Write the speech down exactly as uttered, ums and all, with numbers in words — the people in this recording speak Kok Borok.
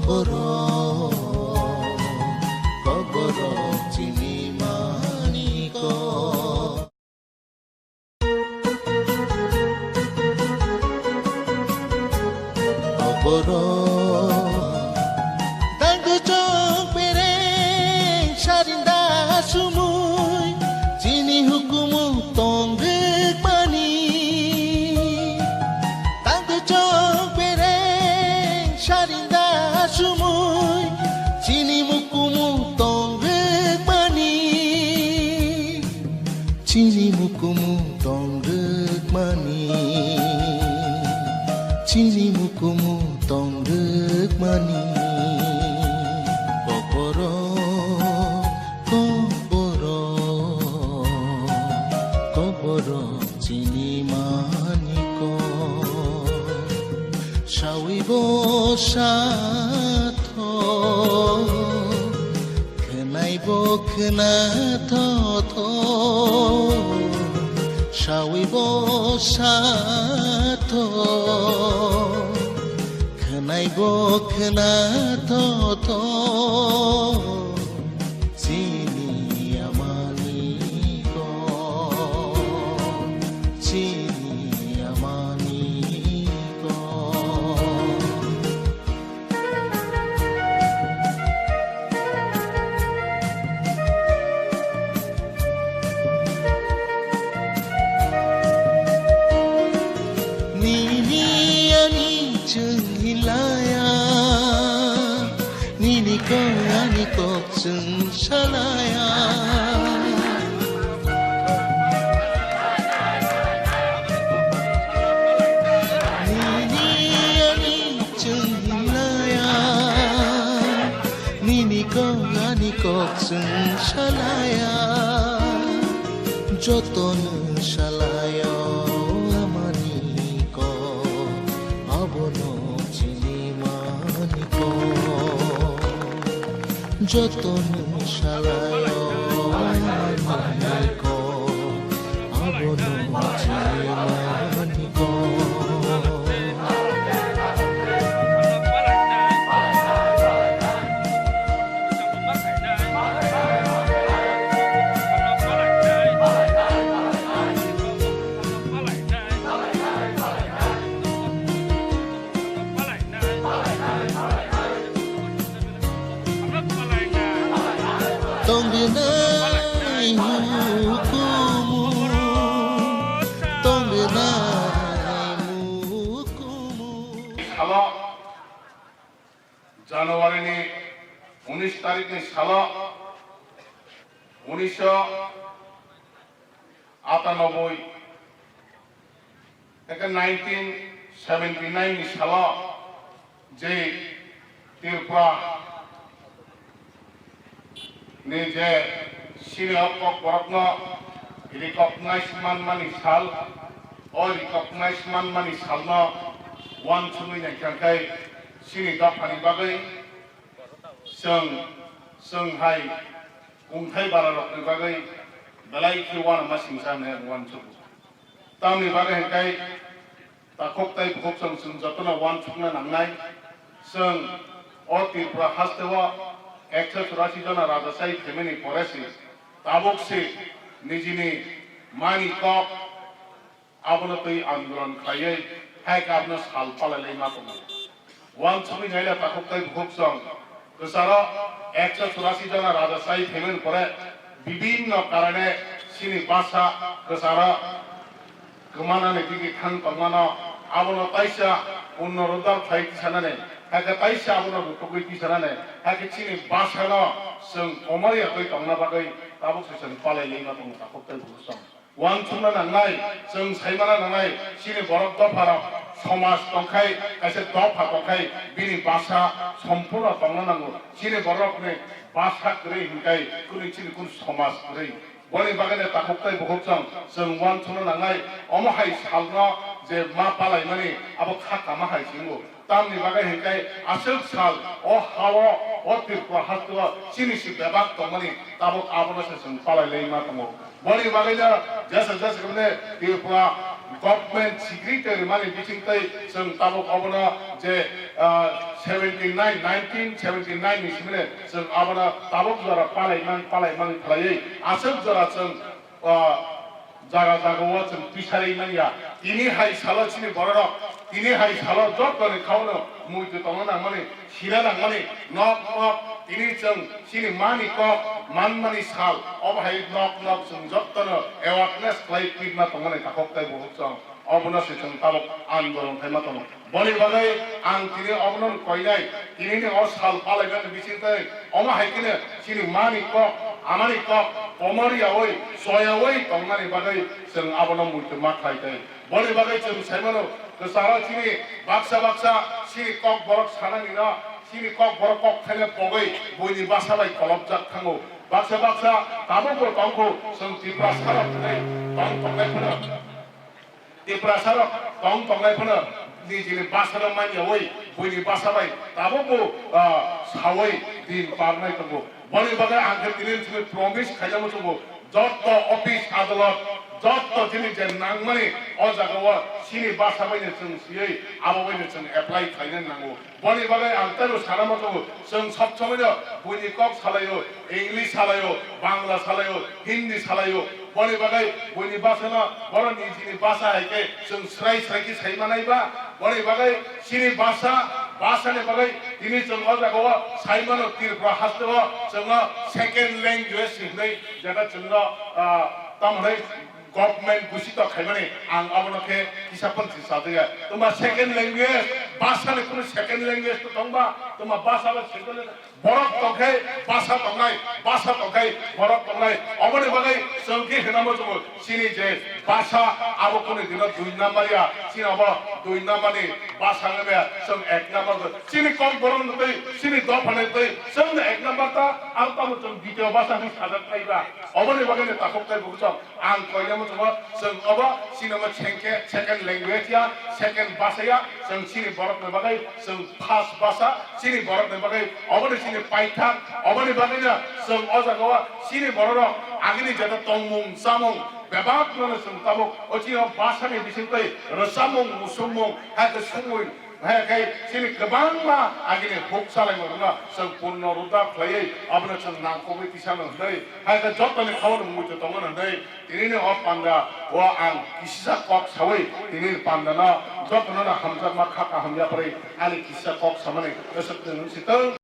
Kokborok, kokborok chini maniko. Kokborok, dangdu chok bereng sarinda sumui, chini hukumu tong rwkmani. Tangtwi chok bereng sarinda sumui, chini mukumu tong rwkmani. Chini mukumu tong rwkmani. Chini mukumu tong rwkmani. Kokborok, kokborok, kokborok. Chini maniko sawi bo satho, khwnai bo khwnathotho, sawi bo satho, khwnai bo khwnathotho. Chini amani ko, chini amani ko. Nini ani chwng hilaya, nini kok ani kok chwng salaya. Nini ani chwng hilaya, nini kok ani kok chwng salaya. Jotono salayo amani kok, abono chini maniko. Jotono salayo maniko, abono chini maniko. Tongrinai hukumu, tongrinai hukumu. Salo, January ni unis tarikh ni salo, unisho atanoboi, eke nineteen seventy nine ni salo je Tripura ni je sini o kokborokno recognize manmani sal, o recognize manmani salno uansugwi naikha khe chini dophani bagwi chwng, chwng hai kungthai bararokni bagwi belai khe uanama singsa hwnwi ang uansugo. Tamni bagwi hwnkhe takhuk tei bukhuk chwng, chwng jotono uansukna nangnai. Chwng o Tripura hasteo ekso churasi jona raja chai phaimani pore se tabuk se nijini mani kok abono twi andolon khlaiwi hai khe abono sal palai lai ma tongo. Uansugwi naila takhuk tei bukhuk chwng kwcharo ekso churasi jona raja chai phaimani pore bibinno karone chini basa kwcharo kwmanani digi thang tongmano, abono taisa punoruddhar khlai tisanani, hakhe taisa abono rutugwi tisanani, hakhe chini basano chwng komorya twi tongna bagwi tabuk se chwng palai lai ma tongo takhuk tei bukhuk chwng. Uansukna nangnai, chwng saimana nangnai, chini borok dopharok somaj tongkhai, kaisa dopha tongkhai, bini basa sompurno tongna nango. Chini borokni basa kwrwi hinkhai kunu chini kunu somaj kwrwi. Boni bagwino takhuk tei bukhuk chwng, chwng uansukna nangnai, omo hai salno je ma palaimani abo kha kama hai se wngo. Tamni bagwi hinkhai aswk sal o ha-o, o Tripura hasteo chini se bebak tongmani tabuk abono se chwng palai lai ma tongo. Boni bagwino jesa jesa kwbangni Tripura government secretary mani bising tei chwng tabuk obono je, ah, seventy nine, nineteen seventy nine ni simi le chwng abono tabuk jora palai man, palai man khlaiwi aswk jora chwng, ah, jaga jaga o chwng tisari manya. Tini hai salo chini bororok, tini hai salo joto ni khaono muitu tongna nangmani, sina nangmani, nok nok tini chwng chini mani kok, manmani sal, obo hai nok nok chwng jotono awareness khlai pirna tongmani takhuk tei bukhuk chwng. Obono se chwng tabuk andolon khaima tongo. Boni bagwi ang tini obono koinai, tinini o sal palaimani bisingtwi omo hai kheno chini mani kok, amani kok, komor yaui, soyaui tongnani bagwi chwng abono muitu ma khlai tei. Boni bagwi chwng saimano, kwcharo chini baksa baksa chini kok borok sanani no, chini kok borok kok thaino pogwi buini basa bai kolopjak thango. Baksa baksa tabukbo tongkho, chwng Tiprasarok hwnwi tong tongnai phano. Tiprasarok tong tongnai phano nijini basano manyaui buini basa bai tabukbo, ah, saui din parnai tongo. Boni bagwi ang khe tini simi promise khaijagwi tongo, jotto office adalot, jotto chini je nangmani o jagao chini basa baino chwng swiwi abo baino chwng apply khlaina nango. Boni bagwi ang teibo sana muchungo, chwng sob somoino buini kok salaio, English salaio, Bangla salaio, Hindi salaio. Boni bagwi buini basano, borok nijini basa hai khe chwng srai srai khe sai manai ba. Boni bagwi chini basa, basani bagwi tini chwng o jagao sai mano Tripura hasteo chwngno second language hinwi jeta chwngno, ah, tamo hwnwi government gusito khaimani ang abono khe kisa phano si sajaya. Tongba second language, basani kunu second language to tongba, tongba basa ba second language. Borok tongkhai basa tongnai, basa tongkhai borok tongnai. Oboni bagwi chwng khe hinamo chwng chini je basa abo kunu dino dui number ya, chini abo dui number ni basa wngya, chwng ek number bo. Chini kok borok ni twi, chini dopha ni twi, chwng ek number ta, ang tamo chwng ditiyo basa hwn sajak thai ba. Oboni bagwi ni takhuk tai bukuchok. Ang koinamo tongo, chwng obo sinimo sengke second language ya, second basa ya, chwng chini borokni bagwi chwng first basa, chini borokni bagwi oboni chini paithak, oboni bagwino chwng o jagao chini bororok agini jeta tongmung chamung bebak nono chwng tabuk o chini basani bisingtwi rwchapmung, muchungmung, hai khe sumui, hai khe chini kwbangma agini huk chalaimung rwno chwng purno ruda khlaiwi abono chwng nangkukwi tisano hwnwi, hai khe jotoni khaono muitu tongmano hwnwi, tinini o panda o ang kisisa kok sawi tinini pandano jotono hamjakma kha kaham yaphari ani kisisa kok samani kwswk nwng si tong.